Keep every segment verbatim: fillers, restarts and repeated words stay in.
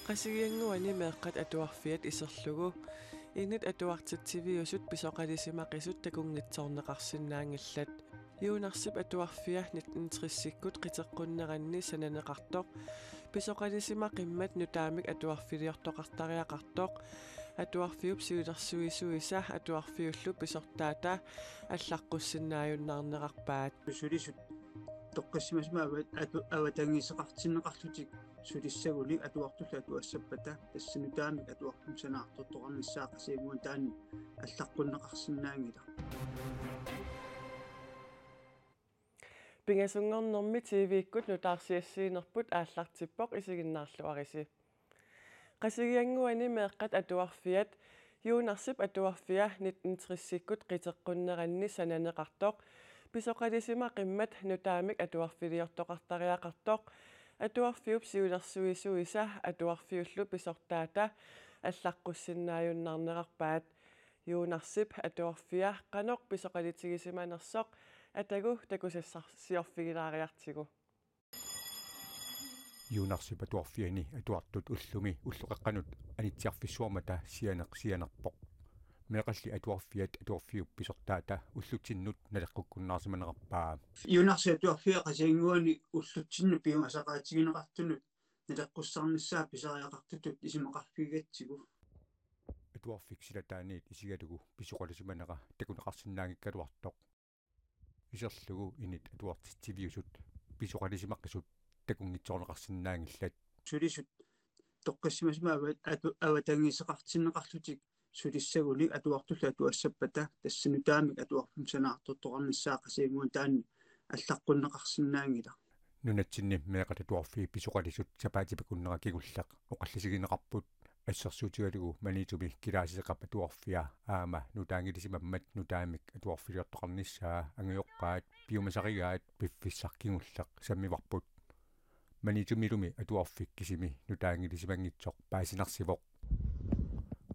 Qasigiannguani meeqqat atuarfiat iserlugu init atuartitsiviusut pisoqalisimaqisut takunngitsoorneqarsinnaanngillat. Juunarsip atuarfia nitten tresikkut qiteqqunneranni sananeqartoq pisoqalisimaqimmat nutaamik atuarfiliortoqartariaqartoq atuarfiup siulersuisuisa atuarfiullu pisortaata allaqqussinnaajunnaarnerarpaat. Sulisut toqqissisimasumik ava-, atu-, avatangiiseqartinneqarlutik sulissagunik atuartullu atuassappata tassa nutaamik atuarfimmi sanaartortoqarnissaa Qasigiannguani taanna allaqqunneqarsinnaanngilaq. Pingasunngornermi T V-kkut nutaarsiassiinerput aallartippoq, isiginnaarluarisi. Qasigiannguani meeqqat atuarfiat Juunarsip atuarfia nitten tresikkut qiteqqunneranni sananeqartoq pisoqalisimaqimmat nutaamik atuarfiliortoqartariaqartoq atuarfiup siulersuisuisa atuarfiullu pisortaata allaqqussinnaajunnaarnerarpaat. Juunarsip atuarfia qanoq pisoqalitigisimanersoq atagu takusassarsiorfigilaariartigu. Juunarsip atuarfiani atuartut ullumi ulloqeqqanut anitsiarfissuarmata sianeq sianerpoq. Meeqqalli atuarfiat atuarfiup pisortaata ullutsinnut naleqqukkunnaarsimanerarpaa. Juunarsip atuarfia Qasigiannguani ullutsinnut piumasaqaatigineqartunut naleqqussarnissaa pisariaqartutut isumaqarfigigatsigu. Atuarfik silataaniit isigalugu pisoqalisimanera takuneqarsinnaanngikkaluartoq. Iserlugu init atuartitsiviusut pisoqalisimaqisut takunngitsoorneqarsinnaanngillat. Sulisut toqqissisimasumik ava-, atu-, avatangiiseqartinneqarlutik sulissagunik atuartullu atuassappata tassa nutaamik atuarfimmi sanaartortoqarnissaa Qasigiannguani taanna allaqqunneqarsinnaanngilaq. Nunatsinni meeqqat atuarfiit pisoqalisut sapaatip akunnera kingulleq oqallisigineqarput. Assersuutigalugu Maniitsumi Kilaasiseqap atuarfia aamma nutaanngisimammat nutaamik atuarfiliortoqarnissaa angajoqqaat piumasarigaat piffissaq kingulleq sammivarput. Maniitsumilumi atuarfik kisimi nutaanngisimanngitsoq paasinarsivoq.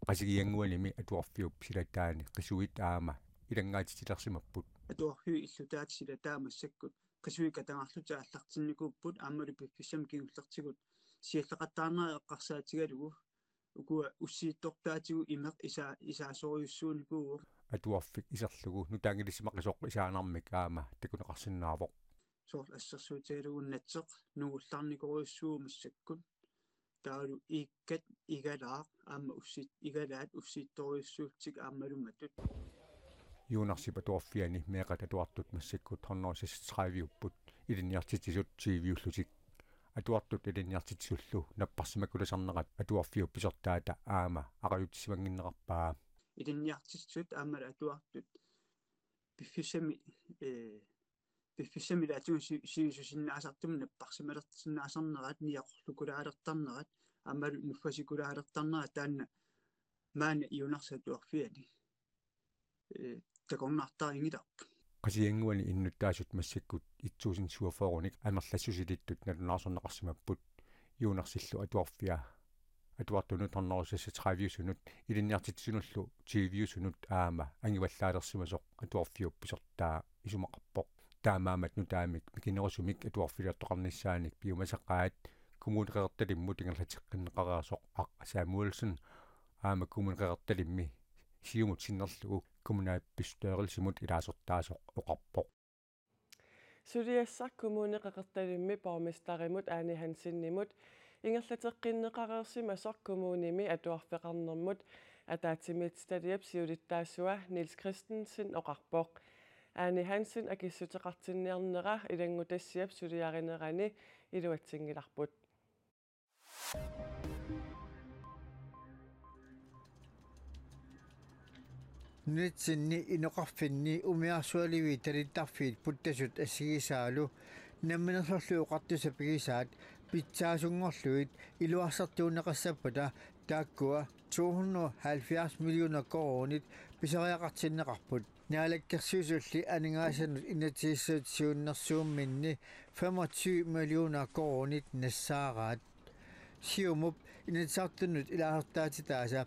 Qasigiannguanimi atuarfiup silataani qisuit aamma ilanngaatitsilersimapput. Atuarfiup illutaata silataa massakkut qisuit katagarlutik aallartinnikuupput aammalu piffissami kingullertigut sialleqattaarnera eqqarsaatigalugu ukua ussiittortaatigut imeq isa-, isaasorujussuunikuuvoq. Atuarfik iserlugu nutaanngilisimaqisoq isaanarmik aamma takuneqarsinnaavoq. Soorlu assersuutigalugu natseq nungullarnikorujussuuvoq massakkut. Taavalu iikkat igalaaq aamma ussiit-, igalaat ussiittorujussuullutik aammalumatut. Juunarsip atuarfiani meeqqat atuartut massakkut hundrede seksogtredive-upput, ilinniartitsisut tyve-ullutik. Atuartut ilinniartitsisullu napparsimakulasarnerat atuarfiup pisortaata aamma aqagutissimannginnerarpaa. Ilinniartitsisut aammalu atuartut piffissami, ee, piffissami ilaatigut si-, sivisusinnaasartumik napparsimalersinnaasarnerat, niaqorlukulaalertarnerat aammalu nuffasikulaalertarnerat taanna maani Juunarsip atuarfiani, ee, takornartarinngilarput. Qasigiannguani innuttaasut massakkut et tusind syvogfyrre-nik amerlassusilittut nalunaarsorneqarsimapput. Juunarsillu atuarfia atuartunut hundrede seksogtredive-sunut ilinniartitsisunullu tyve-sunut aamma angivallaalersimasoq atuarfiup pisortaa isumaqarpoq. Taamaammat nutaamik mikinerusumik atuarfiliortoqarnissaanik piumasaqaat Kommune Qeqertalimmut ingerlateqqinneqareersoq Aq Samuelsen aamma Kommune Qeqertalimmi Siumut sinnerlugu kommunalbestyrelsimut ilaasortaasoq oqarpoq. Suliassaq Kommune Qeqertalimmi borgmesterimut Ane Hansenimut ingerlateqqinneqareersimasoq kommunimi atuarfeqarnermut ataatsimiititaliap siulittaasua Niels Christensen oqarpoq. Ane Hansen akissuteqartinniarnera ilanngutassiap suliarinerani iluatsinngilarput. Nunatsinni inoqarfinni umiarsualiviit talittarfiit puttasut assigisaalu Namminersorlutik Oqartussat pigisaat pitsaasunngorlugit iluarsartuunneqassappata taakkua to hundrede halvfjerds millioner koruunit pisariaqartinneqarput. Naalakkersuisulli aningaasanut inatsisissatut siunnersuumminni femogtyve millioner koruunit nassaaraat. Siumup Inatsisartunut ilaasortaatitaasa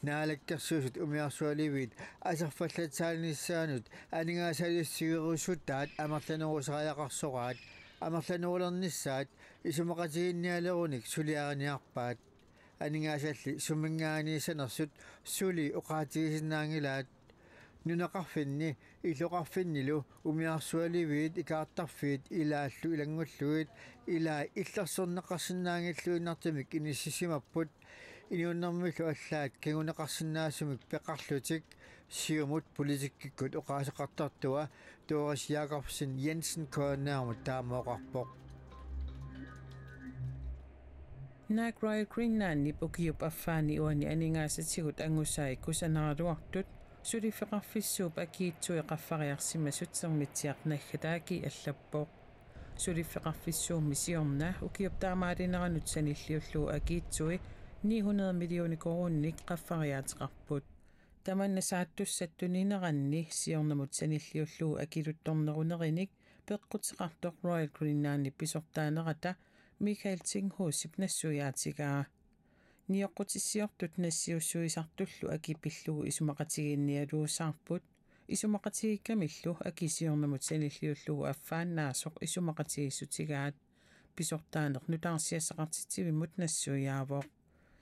Naalakkersuisut umiarsualiviit aserfallatsaalinissaannut aningaasaliissutigirusutaat amerlanerusariaqarsoraat, amerlanerulernissaat isumaqatigiinnialerunik suliariniarpaat. aningaasalli suminngaanniit sanersut suli oqaatigisinnaanngilaat. Nunaqarfinni illoqarfinnilu umiarsualiviit ikaartarfiit ilaallu ilanngullugit ilaat illersorneqarsinnaanngilluinnartumik inissisimapput. Inuunermillu allaat kinguneqarsinnaasumik peqarlutik Siumut politikkikkut oqaaseqartartua Doris Jakobsen Jensen K N R-mut taama oqarpoq. Naak Royal Greenlandip ukiup affaani uani aningaasatigut angusai kusanaraluartut suliffeqarfissuup akiitsui qaffariarsimasut Sermitsiaq naggat A/G allappoq. Suliffeqarfissuummi siorna ukiup taamaalineranut sanilliullugu akiitsui ni hundrede millioner koruuninik qaffariaateqarput. Tamanna saattussat tunineranni siornamut sanilliullugu akiluttornerunerinik peqquteqartoq Royal Greenlandip pisortaanerata Michael Tinghusip nassuiaatigaa. Nioqqutissiortut nassiussuisartullu aki pillugu isumaqatigiinnialuusaarput. Isumaqatigiikkamillu aki siornamut sanilliullugu affaannaasoq isumaqatigiissutigaat. Pisortaaneq nutaarsiassaqartitsivimmut nassuiaavoq.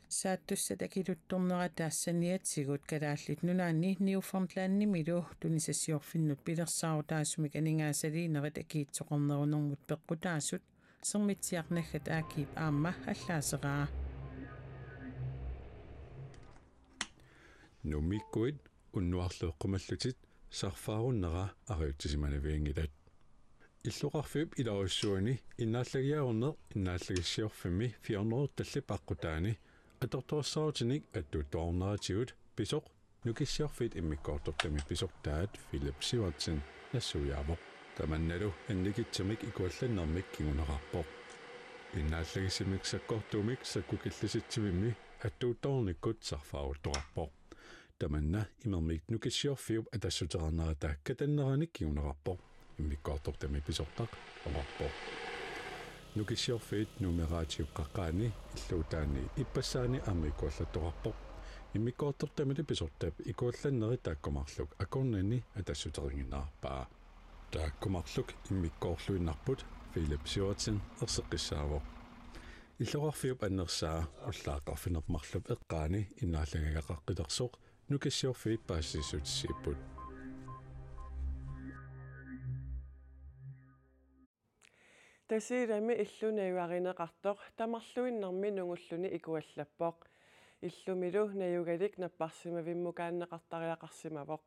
Saattussat akiluttornerata saniatigut Kalaallit Nunaanni Newfoundlandimilu tunisassiorfinnut pilersaarutaasumik aningaasaliinerit akiitsoqarnerunermut peqqutaasut Sermitsiaq naggat A/G-p aamma allaaseraa. Nuummiikkuit unnuarlu eqqumallutit sarfaarunnera ariutsisimanavianngilat. Illoqarfiup ilarussuani innaallagiarunneq innaallagissiorfimmi fire hundrede-talli aqqutaani atortorissaarutinik attuuttuarunneratigut pisoq Nukissiorfiit immikkoortortami pisortaat Philip Sivertsen nassuiaavoq. Tamannalu annikitsumik ikuallannermik kinguneqarpoq. Innaallagissamik sakkortuumik sakkukillisitsivimmi attuuttoornikkut sarfaaruttoqarpoq. Tamanna imermik Nukissiorfiup atassuteqarnerata katanneranik kinguneqarpoq. Immikkoortortami pisortaq oqarpoq. Nukissiorfiit Nuummi Raatiup qaqqaani illuutaani ippassaani aamma ikuallattoqarpoq. Immikkoortortamilu pisortap ikuallannerit taakku marluk akornanni atassuteqannginnarpaa. Taakku marluk immikkoorluinnarput Philip Sivertsen erseqqissaavoq. Illoqarfiup annersaa ullaaq arfineq-marlup eqqaani innaallagagaqaqqilersoq Nukissiorfiit paasissutissiipput. Tasiilami illu najugarineqartoq tamarluinnarmi nungulluni ikuallappoq. Illumilu najugalik napparsimavimmukaanneqartariaqarsimavoq.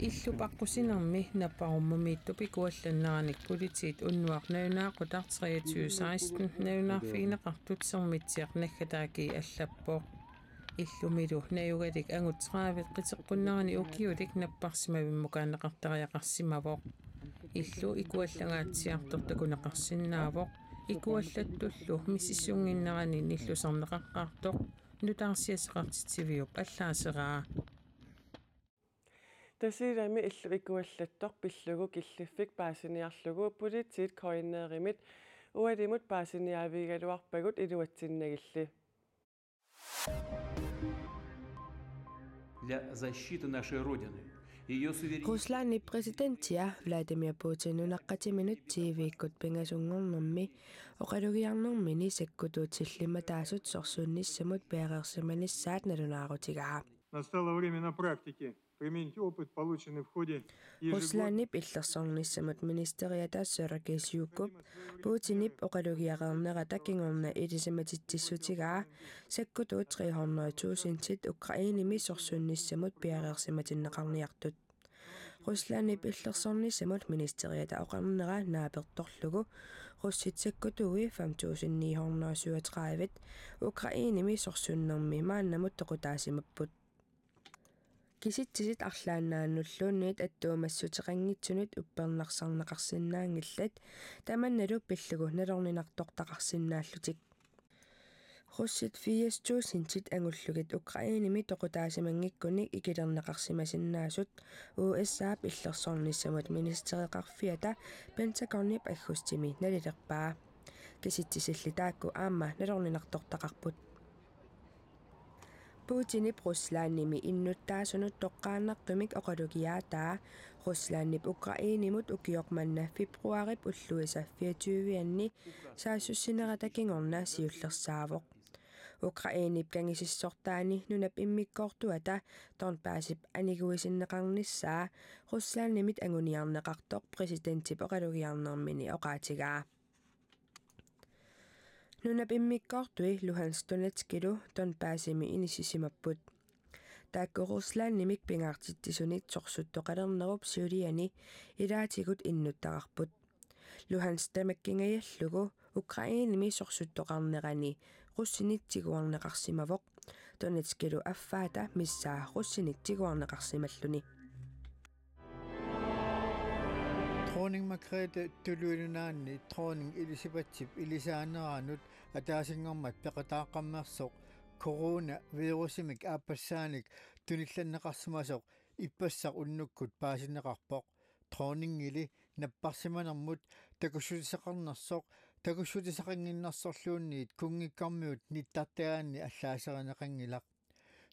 Illup aqqusinermi napparummumiittup ikuallanneranik politiit unnuaq nalunaaqutaq treogtyve seksten nalunaarfigineqartut Sermitsiaq naggat A/G allappoq. Illumilu najugalik angut tredive qiteqqunnerani ukiulik napparsimavimmukaanneqartariaqarsimavoq. Illu ikuallangaatsiartoq takuneqarsinnaavoq. Ikuallattullu misissunnginnerani nillusarneqaqqaartoq nutaarsiassaqartitsiviup allaaseraa. Tasiilami illu ikuallattoq pillugu killiffik paasiniarlugu politiit K N R-imit ualimut paasiniaavigigaluarpagut iluatsinnagilli. Для защиты нашей Родины, её суверенитета. Ruslandip præsidentia Vladimir Putin nunaqqatiminut T V-kkut pingasunngornermi oqalugiarnermini sakkutuut sillimmataasut sorsunnissamut piareersimanissaat nalunaarutigaa. Настало время на практике применить опыт, полученный в ходе ежегодного Ruslandip illersornissamut ministeriata Sergei Zhukov Putinip oqalugiareernerata kingorna ilisimatitsissutigaa sakkutuut tre hundrede tusindit Ukrainemi sorsunnissamut piareersimatinneqarniartut. Ruslandip illersornissamut ministeriata oqarnera naapertorlugu russit sakkutui fem tusind ni hundrede syvogtredive Ukrainemi sorsunnermi maannamut toqutaasimapput. Kisitsisit arlaannaannulluunniit attuumassuteqanngitsunit uppernarsarneqarsinnaanngillat, tamannalu pillugu nalorninartortaqarsinnaallutik. Russit firs tusindit angullugit Ukrainemi toqutaasimanngikkunik ikilerneqarsimasinnaasut U S A-p illersornissamut ministereqarfiata Pentagonip aggustimi nalilerpaa. Kisitsisilli taakku aamma nalorninartortaqarput. Putinip Ruslandimi innuttaasunut toqqaannartumik oqalugiaataa Ruslandip Ukrainemut ukioq manna februarip ulluisa fireogtyve-anni saassussinerata kingorna siullersaavoq. Ukrainep kangisissortaani nunap immikkoortuata Donbasip aniguisinneqarnissaa Ruslandimit anguniarneqartoq præsidentip oqalugiarnermini oqaatigaa. Nunap immikkoortui Luhansk Donetskilu Donbasimi inissisimapput. Taakku Ruslandimik pingaartitsisunit sorsuttoqalernerup siuliani ilaatigut innuttaqarput. Luhansk tamakkingajallugu Ukrainemi sorsuttoqarnerani russinit tiguarneqarsimavoq. Donetskilu affaata missaa russinit tiguarneqarsimalluni. Dronning Margrethe Tuluit Nunaanni Dronning Elisabethip ilisaaneranut ataasinngormat peqataaqqammersoq coronavirusimik aappassaanik tunillanneqarsimasoq ippassaq unnukkut paasinneqarpoq. Dronningili napparsimanermut takussutisaqarnersoq takussutisaqannginnersorluunniit kunngikkormiut nittartagaanni allaaserineqanngilaq.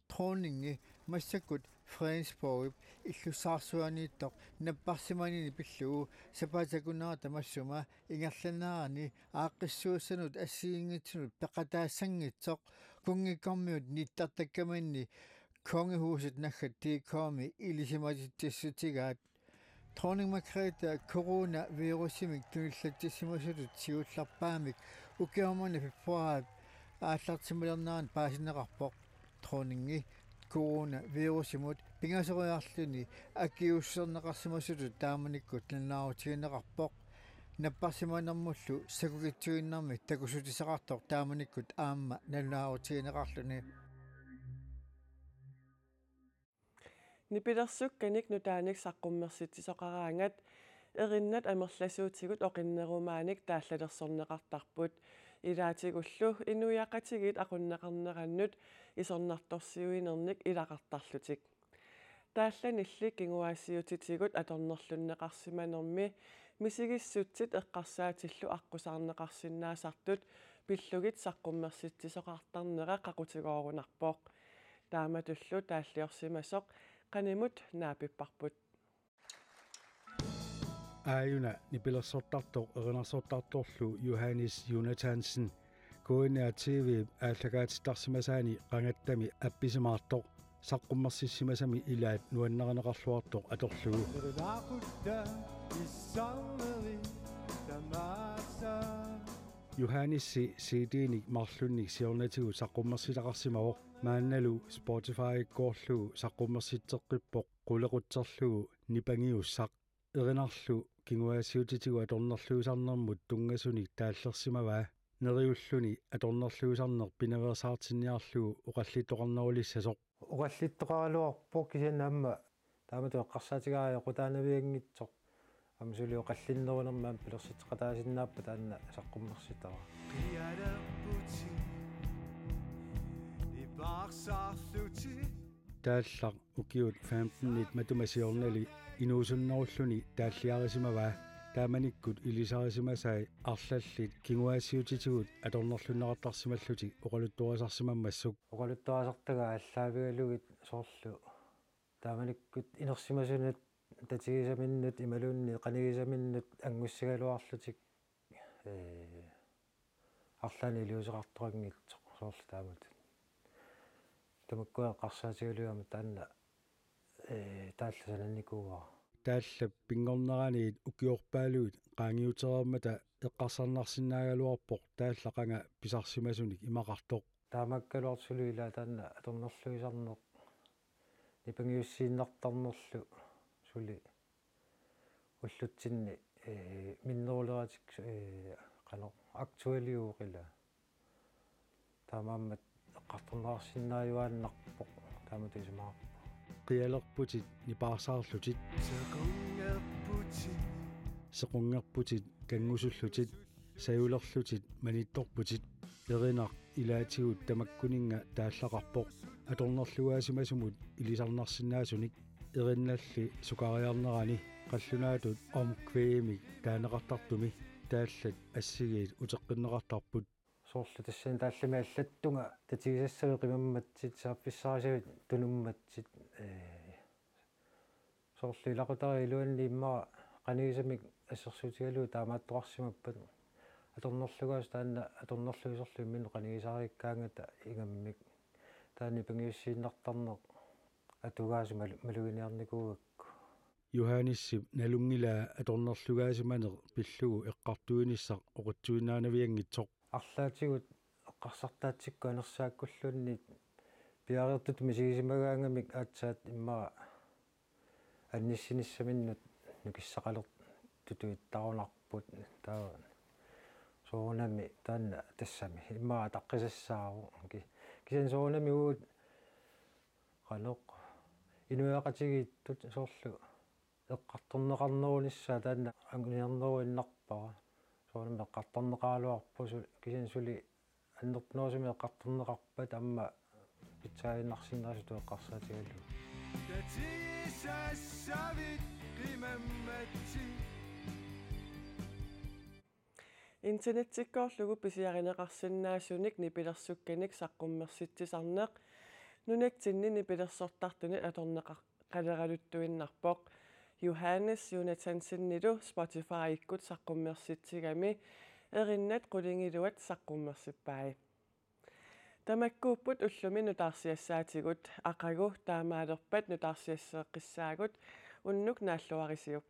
Dronningi massakkut Fredensborgip illussaarsuaniittoq napparsimanini pillugu sapaatip akunnera tamassuma ingerlanerani aaqqissuussanut assigiinngitsunut peqataassanngitsoq kunngikkormiut nittartakkaminni kongehuset naggat D K-mi ilisimatitsissutigaat. Dronning Margrethe coronavirusimik tunillatsissimasutut siullerpaamik ukioq manna februarip aallartimalernerani paasinneqarpoq. Dronningi coronavirusimut pingasoriarluni akiuusserneqarsimasutut taamanikkut nalunaarutigineqarpoq. Napparsimanermullu sakukitsuinnarmik takussutisaqartoq taamanikkut aamma nalunaarutigineqarluni. Nipilersukkanik nutaanik saqqummersitsisoqaraangat erinnat amerlasuutigut oqinnerumaanik taallalersorneqartarput. Ilaatigullu inuiaqatigiit aqunneqarnerannut isornartorsiuinernik ilaqartarlutik. Taallanilli kinguaassiuutitigut atornerlunneqarsimanermi misigissutsit eqqarsaatillu aqqusaarneqarsinnaasartut pillugit saqqummersitsisoqartarnera qaqutigoorunarpoq. Taamatullu taalliorsimasoq qanimut naapipparput. Aajuna nipilersortartoq erinarsortartorlu Johannes Jonathansen K N R T V aallakaatittarsimasaani qangattami appisimaartoq saqqummersissimasami ilaat nuannarineqarluartoq atorlugu. Johannesip C D-nik marlunnik siornatigut saqqummersitaqarsimavoq, maannalu Spotify-kkoorlugu saqqummersitseqqippoq qulequtserlugu Nipangiussaq. Erinarlu kinguaassiuutitigut atornerluisarnermut tunngasunik taallersimavaa. Neriulluni atornerluisarneq pinaveersaartinniarlugu oqallittoqarnerulissasoq. Oqallittoqaraluarpoq kisianni aamma taamatut eqqarsaatigaara ajoqutaanavianngitsoq. Aamma suli oqallinnerunermi aamma pilersitseqataasinnaapput taanna saqqummersitara. Taallaq ukiut femtenit matuma siornali inuusunnerulluni taalliarisimavaa. Taamanikkut ilisarisimasai arlallit kinguaassiuutitigut atornerlunneqartarsimallutik oqaluttuarisarsimammassuk. Oqaluttuarisartagaa aallaavigalugit soorlu taamanikkut inersimasunut tatigisaminnut imaluunniit qanigisaminnut anngussigaluarlutik, ee, arlaannik iliuuseqartoqanngitsoq soorlu taamatut. Tamakkua eqqarsaatigalugit aamma taanna, ee, taallat sananikuuara. Taallap pinngorneraniit ukiorpaaluit qaangiutereermata eqqarsarnarsinnaagaluarpoq taallaq qanga pisarsimasunik imaqartoq. Taamaakkaluartoq suli ilaa taanna atornerluisarneq nipangiussiinnartarnerlu suli ullutsinni, ee, minneruleratik, ee, qanoq aktualiuvoq ilaa. Taamaammat eqqartorneqarsinnaajuaannarpoq taamatut isumaqarpoq. Qialerputit nipaarsaarlutit. Sequnngerputit. Sequnngerputit kanngusullutit. Sajulerlutit manittorputit. Erinaq ilaatigut tamakkuninnga taallaqarpoq. Atornerlugaasimasumut ilisarnarsinnaasunik. Erinnalli sukariarnerani qallunaatut omkvædimik taaneqartartumi taallat assigiit uteqqinneqartarput. Soorlu tassani taallami allattunga tatigisassavit qimammatsit, saaffissarisavit tunummatsit, ee, Soorlu ilaqutariit iluanni immaqa qanigisamik assersuutigalugu taamaattoqarsimappat. Atornerlugaasut taanna atornerluisorlu imminut qanigisariikkaangata ingammik. Taanna nipangiussiinnartarneq atugaasut mal-, maluginiarnikuugakku. Johannesip nalunngilaa atornerlugaasimaneq pillugu eqqartuinissaq oqitsuinnaanavianngitsoq. Arlaatigut eqqarsartaatsikkut anersaakkulluunniit piareertutut misigisimagaangamik aatsaat immaqa annissinissaminnut nukissaqalertutut ittarunarput taava soorunami taanna tassami immaqa ataqqisassaavoq ki-, kisianni soorunami uagut qanoq inuiaqatigiittut soorlu eqqartorneqarnerunissaa taanna anguniarneruinnarpara. Soorunami eqqartorneqaraluarpoq su-, kisianni suli annertunerusumik eqqartorneqarpat aamma pitsaaginnarsinnaasutut eqqarsaatigalugu. Tatissassavit qimammatsi. Internettikkoorlugu pisiarineqarsinnaasunik nipilersukkanik saqqummersitsisarneq nunatsinni nipilersortartunit atorneqar-, qaleraluttuinnarpoq. Johannes Jonathensenilu Spotifykkut saqqummersitsigami erinnat qulingiluat saqqummersippai. Tamakkuupput ullumi nutaarsiassaatigut, aqagu taamaalerpat nutaarsiasseeqqissaagut, unnuk naalluarisiuk.